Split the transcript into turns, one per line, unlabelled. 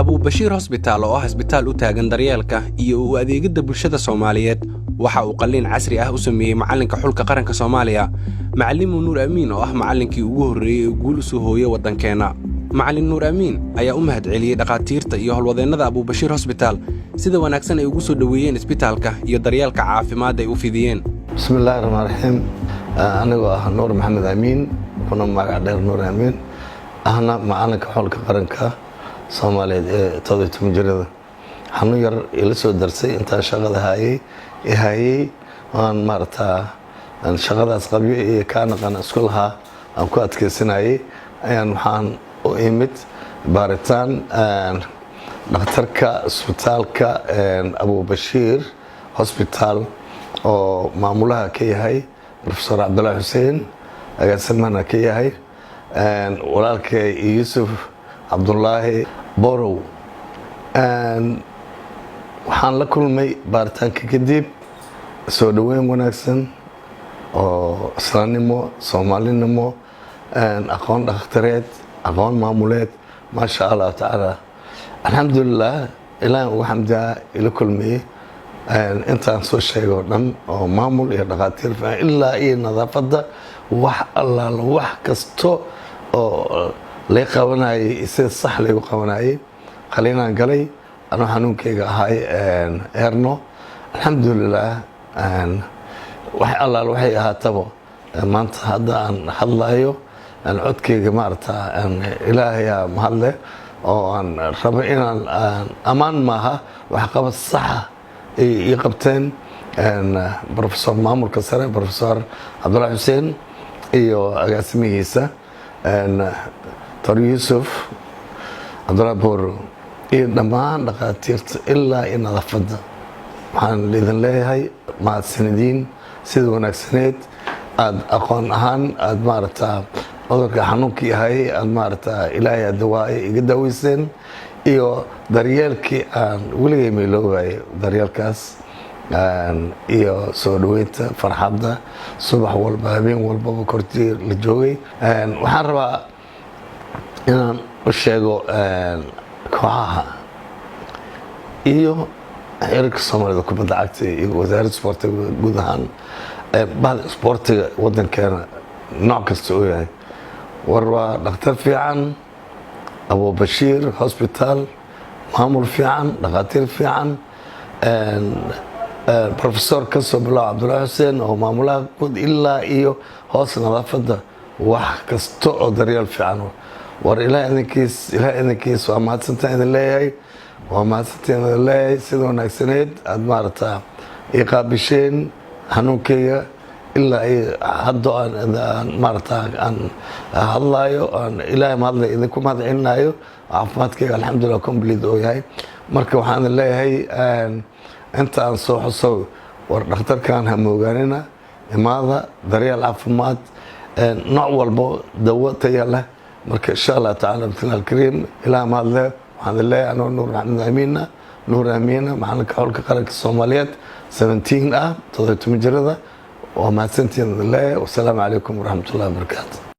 Abuubashiir Hosbitaal oo ah isbitaal u taagan daryeelka iyo u adeegidda bulshada Soomaaliyeed waxa uu qalliin casri ah u sameeyey macallinka xulka qaranka Soomaaliya, Macallimu Nuur Amiin, oo ah macallinkii ugu horreeyey ee guul u soo hooyey waddankeenna. Macallin Nuur Amiin ayaa u mahadceliyey dhakhaatiirta iyo howlwadeennada Abuubashiir Hosbitaal sida wanaagsan ay ugu soo dhoweeyeen isbitaalka iyo daryeelka caafimaad ay u fidiyeen.
Bismi illaahi raxmaan raxiim. Anigoo ah Nuur Maxamed Amiin, kuna magac dheer Nuur Amiin, ahna macalinka xulka qaranka Soomaaliyeed ee 17 jirada, xanuun yar ila soo darsay intaan shaqada hayay aan maaragtaa shaqadaas qabyo iyo kaa naqan isku lahaa aan ku adkeysanayay, ayaan waxaan u imid baaritaan dhakhtarka isbitaalka Abubashiir Hosbitaal, oo maamulaha ka yahay Professor Cabdullaahi Xuseen, agaasimahana ka yahay walaalkay Yuusuf Cabdulaahi Borow. Waxaan la kulmay baaritaanka kadib soo dhoweyn wanaagsan oo islaamnimo, Soomaalinimo, aqoon dhakhtareed, aqoon maamuleed, maasha Allahu tacaala. Alxamdulilah, ilaahan ugu xamdaa ila kulmiyey intaan soo sheegay oo dhan, oo maamul iyo dhakhaatiir ilaa iyo nadaafadda, wax allaala wax kasto oo lay qabanayay sida sax laygu qabanayay. Qaliinaan galay anuu xanuunkayga ahay hernia. Alxamdulilah, wax allaal waxay ahaataba, maanta hadda aan hadlayo, codkayga maarata, Ilaahayaa mahadle, oo aan rabo inaan ammaan maaha waxqabad saxa ay ii qabteen professor, maamulka sare Professor Cabdullahi Xuseen iyo agaasimihiisa Tor Yuusuf Cabdullahi Boro iyo dhammaan dhakhaatiirta ilaa iyo nadaafadda. Waxaan idin leeyahay mahadsanediin sida wanaagsaneed aada aqoon ahaan aada maaragtaa cudurka xanuunkii ahay aada maaragtaa Ilaahay dawaaye iga daaweyseen iyo daryeelkii aan weligay mayloobaayay, daryeelkaas iyo soo dhoweynta, farxadda subax walba, habeen walbaba kortii la joogay. Waxaan rabaa inaan u sheego kooxaha iyo xiriirka Soomaalida kubadda cagta iyo wasaaradda isboortiga, guud ahaan bahda isboortiga wadankeena nooc kasta uu yahay: war waa dhakhtar fiican Abubashiir Hosbitaal, maamul fiican, dhakhaatiir fiican, professor kasoo bilaabo Cabdullahi Xuseen oo maamulaha guud ilaa iyo hoos nadaafadda, wax kasta oo daryeel fiican. War Ilaah idinkiis, Ilaah idinkiis, waa mahadsantaan idin leeyahay, waa mahadsantaan idin leeyahay sida wanaagsaneed aada maaragtaa ii qaabisheen xanuunkayga ilaa iyo hadda aan maaragtaa aan hadlaayo, aan Ilaahay mahadlay, idinku mahad celinayo. Caafimaadkayga alxamdulillah complete oo yahay. Marka waxaan idin leeyahay inta aan soo xuso, war dhakhtarkan ha moogaanina, imaada, daryeel caafimaad nooc walbo, dawo taya leh. Marka insha Allah tacala, bismi alkariim, Ilaah mahadle. Waxaan idin leeyahay anoo Nuur Maxamed Amiina, Nuur Amiina, macalinka xulka qaranka Soomaaliyeed 17 ah, 17 jirada, waa mahadsantiin idin leeyahay. Wasalaamu calaykum waraxmatullahi wabarakaatu.